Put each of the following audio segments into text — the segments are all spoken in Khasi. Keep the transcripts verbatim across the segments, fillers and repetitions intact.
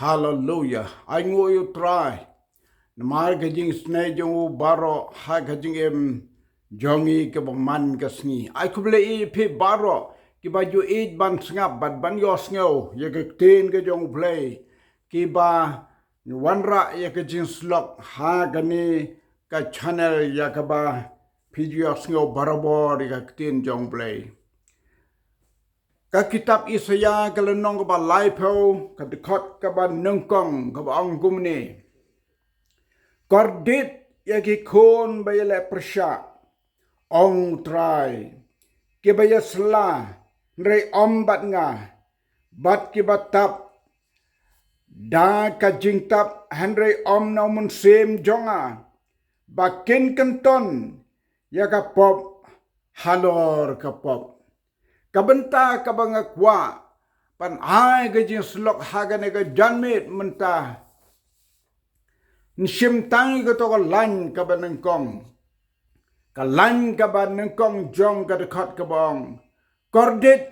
Haleluya. Ai nguh ïa u Trai namar ka jingsnei jong u baroh ha ka jingim jong ngi kaba man ka sngi. Ai khublei ïa phi baroh kiba ju ïeit ban sngap bad ban ïohsngew ïa ka ktien ka jong u Blei, kiba wanrah ïa ka jingsyllok ha kane ka channel ïa kaba phi ju ïohsngew barabor ïa ka ktien jong u Blei. Ka kitab Isaïah ka lynnong kaba laiphew, ka dkhot kaba nyngkong, kaba ong kumne: Kordit ïa ki khun ba ïaleh pyrshah, ong u Trai, kiba ïasylla hynrei ym bad nga, bad kiba tap da ka jingtap hynrei ym na u mynsiem jong nga, ba kin kynton ïa ka pop halor ka pop. Ka bynta kaba nga kwah ban ai ka jingsyllok ha kane ka janmiet mynta, ngi shim tang ïa kato ka lain kaba nyngkong. Ka lain kaba nyngkong jong ka dkhot kaba ong: Kordit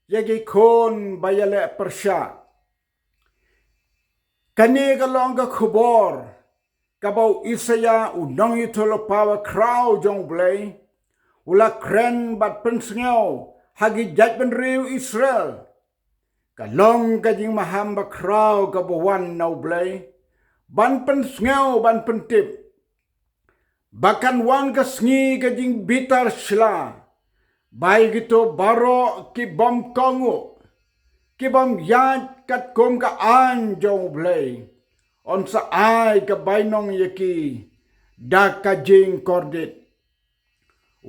ïa ki khun ba ïaleh pyrshah. Kane ka long ka khubor kaba u Isaïah, u nongïathuhlypa bakhraw jong u Blei, u la kren bad pynsngew ha ki jaitbynriew Israel. Ka long ka jingmaham bakhraw kaba wan na u Blei ban pynsngew, ban pyntip ba kan wan ka sngi ka jingbitar shla, ba ïa kito baroh ki bym kohnguh, ki bym ïaid katkum ka aiñ jong u Blei, un sa ai ka bainong ïa ki da ka jingkordit.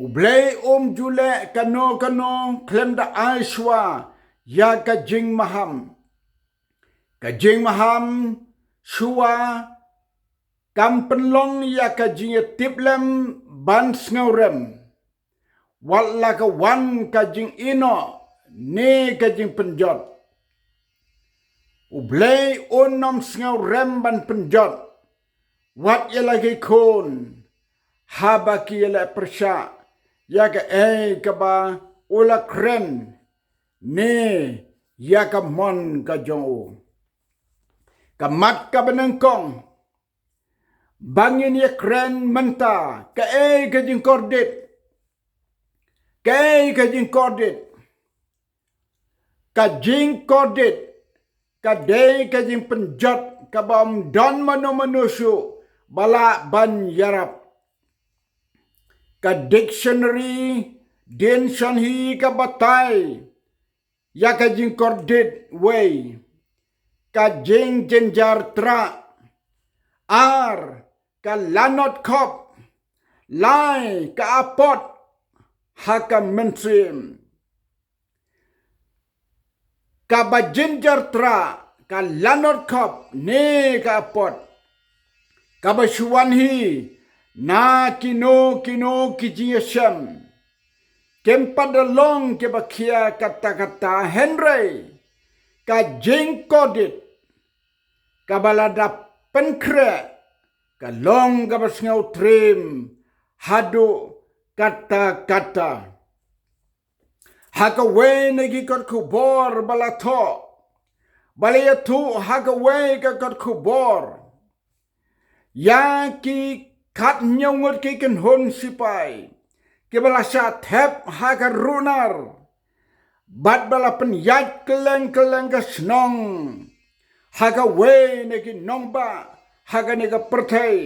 U Blei um ju leh kano kano khlem da ai shuwa ïa ka jingmaham. Ka jingmaham shuwa kam pynlong ïa ka jingïatiplem ban sngewrem, wat la ka wan ka jingïehnoh ne ka jingpynjot. U Blei un ym sngewrem ban pynjot wat ïa la ki khun haba ki ïaleh pyrshah ïa kaei kaba u la kren ne ïa ka mon ka jong u. Ka mat kaba nyngkong ba ngin ïakren mynta, kaei ka jingkordit? Kaei ka jingkordit? Ka jingkordit ka dei ka jingpynjot kaba ym don mano mano shuh ba lah ban ïarap. Ka dictionary Dictionary ka batai ïa ka jingkordit wei: ka jingjynjar trah, ar, ka lanot khop, lai, ka apot ha ka mynsiem. Kaba jynjar trah, ka lanot khop ne ka apot, kaba shu wan hi na kino kino ki jingïashem. Kim pat da long kiba khia katta katta, hynrei ka jingkordit kaba la dap pynkhreh ka long kaba sngewtriem haduh katta katta. Ha kawei na ki kot khubor ba la thoh, ba la ïathuh ha kawei ka kot khubor ïa ki khathynñiew ngut ki kynhun sipai kiba la shah thep ha ka runar bad ba la pynïaid kylleng kylleng ka shnong ha kawei na ki nongbah ha kane ka pyrthei.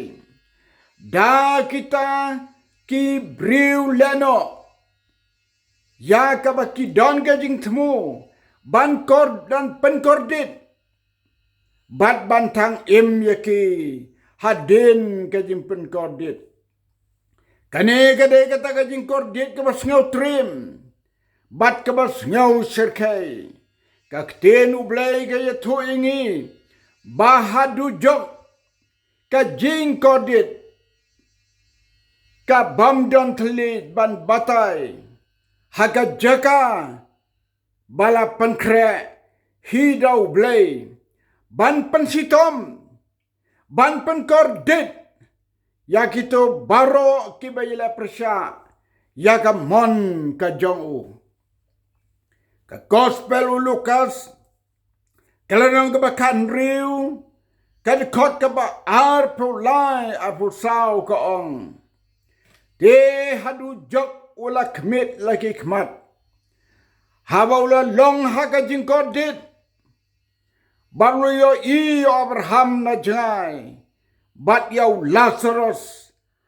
Da kita ki briew lehnoh ïa kaba ki don ka jingthmu ban kor, ban pynkordit bad ban tang im ïa ki hadien ka jingpynkordit. Kane ka dei kata ka jingkordit kaba sngewtriem bad kaba sngewsyrkhei. Ka ktien U Blei ka ïathuh ïa ngi ba haduh jok ka jingkordit ka bym don thylliej ban batai ha ka jaka ba la pynkhreh hi da U Blei ban pynshitom, ban pynkordit ïa kito baroh kiba ïaleh pyrshah ïa ka mon ka jong u. Ka Gospel u Lukas, Ka lynnong kaba khathynriew, ka dkhot kaba arphew lai, arphew saw ka ong: Te haduh jok u la khmih la ki khmat, haba u la long ha ka jingkordit, bad u la ïohi ïa u Abraham na jngai, bad ïa u Lasaros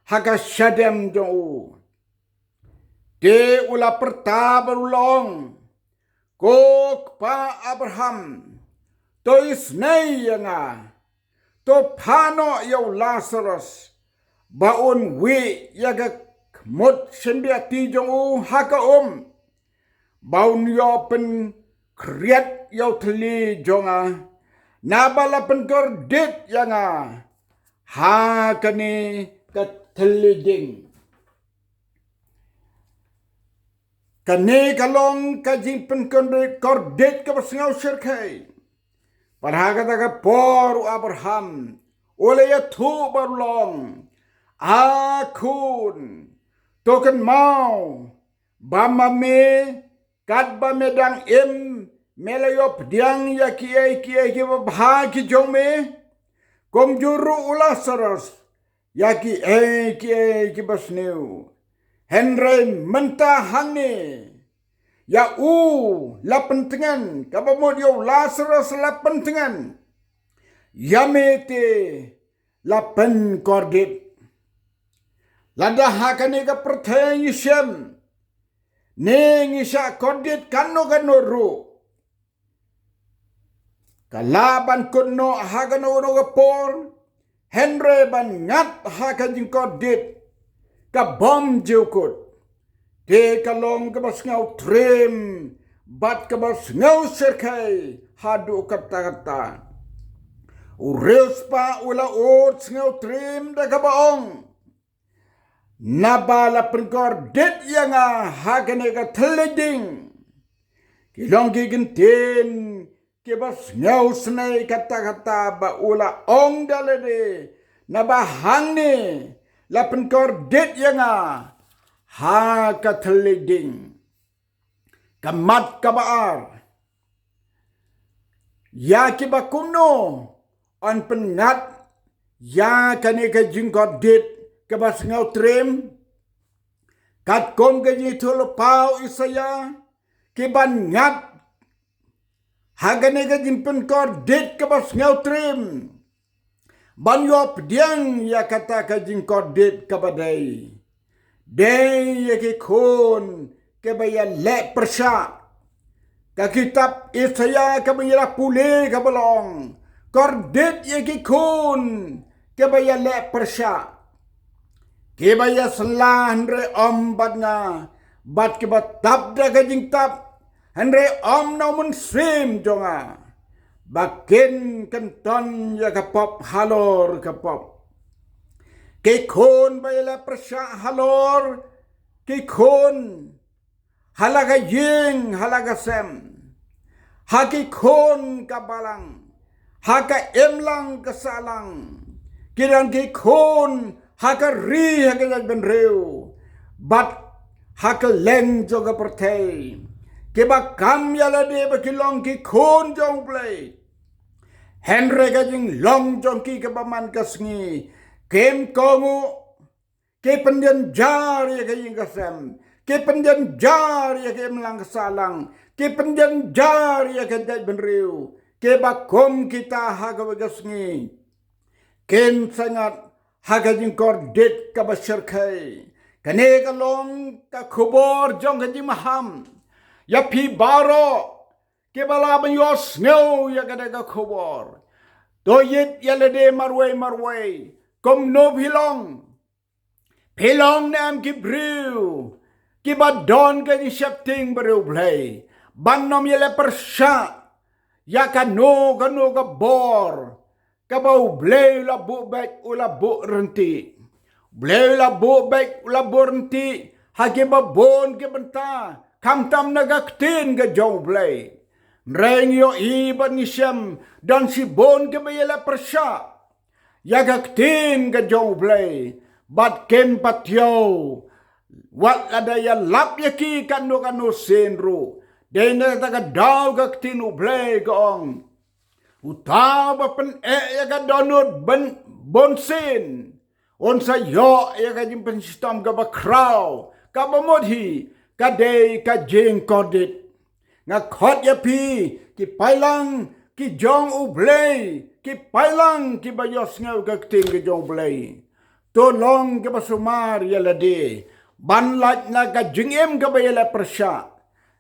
ha ka shadem jong u. Te u la pyrta bad u la ong: Ko kpa Abraham, to isynei ïa nga, to phah noh ïa u Lasaros, ba un wieh ïa ka khmut shynbiati jong u ha ka um, ba un ïoh pynkhriat ïa u thylli jong nga, naba la pynkordit ïa nga ha kane ka thylli ding. Kane ka long ka jingpynkordit, kordit kaba sngew shyrkhei. Bad ha kata ka por u Abraham u la ïathuh bad u la ong: A khun, to kynmaw ba ma me, katba me dang im, me la ïoh pdiang ïa kiei kiei kiba bha ki jong me, kumjuh ruh u Lasaros ïa kiei kiei kiba sniew. Hynrei mynta hangne ïa u la pyntngen, kaba mut ïa u Lasaros la pyntngen, ïa me te la pynkordit. Lada ha kane ka pyrthei ngi shem, ne ngi shah kordit kano kano ruh, ka lah ban kut noh ha kano kano ka por, hynrei ban ngat ha ka jingkordit ka bym ju kut, te ka long kaba sngew triem bad kaba sngew shyrkhei haduh katta katta. U riewspah u la ud sngew triem da kaba ong: Naba la pynkordit ïa nga ha kane ka thylli ding. Ki long ki kyntien kiba sngew snei katta katta, ba u la ong da lade: Naba hangne la pynkordit ïa nga ha ka thylli ding. Ka mat kaba ar, ïa kiba kumno yn pynngat ïa kane ka jingkordit kaba sngew triem? Katkum ka jingïathuhlypa u Isaïah, ki ban ngat ha kane ka jingpynkordit kaba sngew triem ban ïoh pdiang ïa kata ka jingkordit kaba dei, dei ïa ki khun kiba ïaleh pyrshah. Ka kitab Isaïah kaba ngi la pule kaba la ong: Kordit ïa ki khun kiba ïaleh pyrshah, kiba ïasylla hynrei ym bad nga, bad kiba tap da ka jingtap, hynrei ym na u mynsiem jong nga, ba kin kynton ïa ka pop halor ka pop. Ki khun ba ïaleh pyrshah halor ki khun, ha la ka ïing ha la ka sem, ha ki khun ka balang, ha ka imlang ka sahlang, ki don ki khun ha ka ri ha ka jaitbynriew, bad ha kylleng jong ka pyrthei, kiba kam ïa lade ba ki long ki khun jong U Blei, hynrei ka jinglong jong ki kaba man ka sngi kim kohnguh. Ki pynjynjar ïa ka ïing ka sem, ki pynjynjar ïa ka imlang ka sahlang, ki pynjynjar ïa ka jaitbynriew, kiba kum kita ha kawei ka sngi kin sa ngat ha ka jingkordit kaba shyrkhei. Kane ka long ka khubor jong ka jingmaham ïa phi baroh kiba lah ban ïohsngew ïa kane ka khubor. To ïeit ïa lade marwei marwei, kumno phi long. Phi long ne em ki briew kiba don ka jingsheptieng bad U Blei, ban ym ïaleh pyrshah ïa kano kano ka bor kaba U Blei u la buh beit, u la buh ryntih. U Blei u la buh beit, u la buh ryntih ha kiba bun ki bynta, khamtam na ka ktien ka jong U Blei. Hynrei ngi ïohi bad ngi shem, don shibun kiba ïaleh pyrshah ïa ka ktien ka jong U Blei, bad kim pat ïoh wat lada ïalap ïa ki kano kano sien ruh. Dei na kata ka daw ka ktien U Blei ka ong: Uta uba pyneh ïa ka dohnud bun sien un sa ïoh ïa ka jingpynshitom kaba khraw, kaba mut hi ka dei ka jingkordit. Nga khot ïa phi, ki paidlang ki jong U Blei, ki paidlang kiba ïohsngew ka ktien ka jong U Blei, to long kiba sumar ïa lade ban lait na ka jingim kaba ïaleh pyrshah.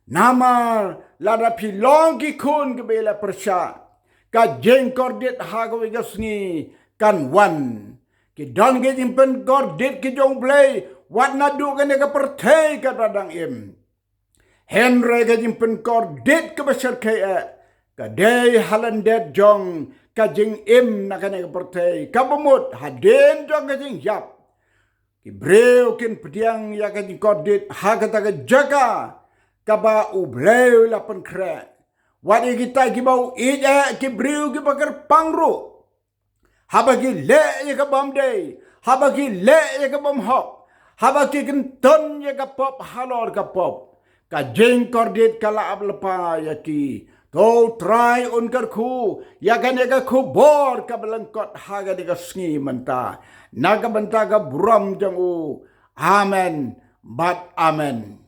Namar lada phi long ki khun kiba ïaleh pyrshah, ka jingkordit ha kawei ka sngi kan wan. Ki don ki jingpynkordit ki jong U Blei wat naduh kane ka pyrthei kaba dang im. Hynrei ka jingpynkordit kaba shyrkhei eh ka dei ha lyndet jong ka jingim na kane ka pyrthei, kaba mut hadien jong ka jingïap, ki briew kin pdiang ïa ka jingkordit ha kata ka jaka kaba U Blei u la pynkhreh. Wat ïa kita kiba u ïeit eh, ki briew kiba kyrpang ruh, haba ki leh ïa ka bym dei, haba ki leh ïa ka bym hok, haba ki kyntun ïa ka pop halor ka pop, ka jingkordit ka la ap lypa ïa ki. To U Trai un kyrkhu ïa kane ka khubor kaba lyngkot ha kane ka sngi mynta, na ka bynta ka burom jong u. Amen bad amen.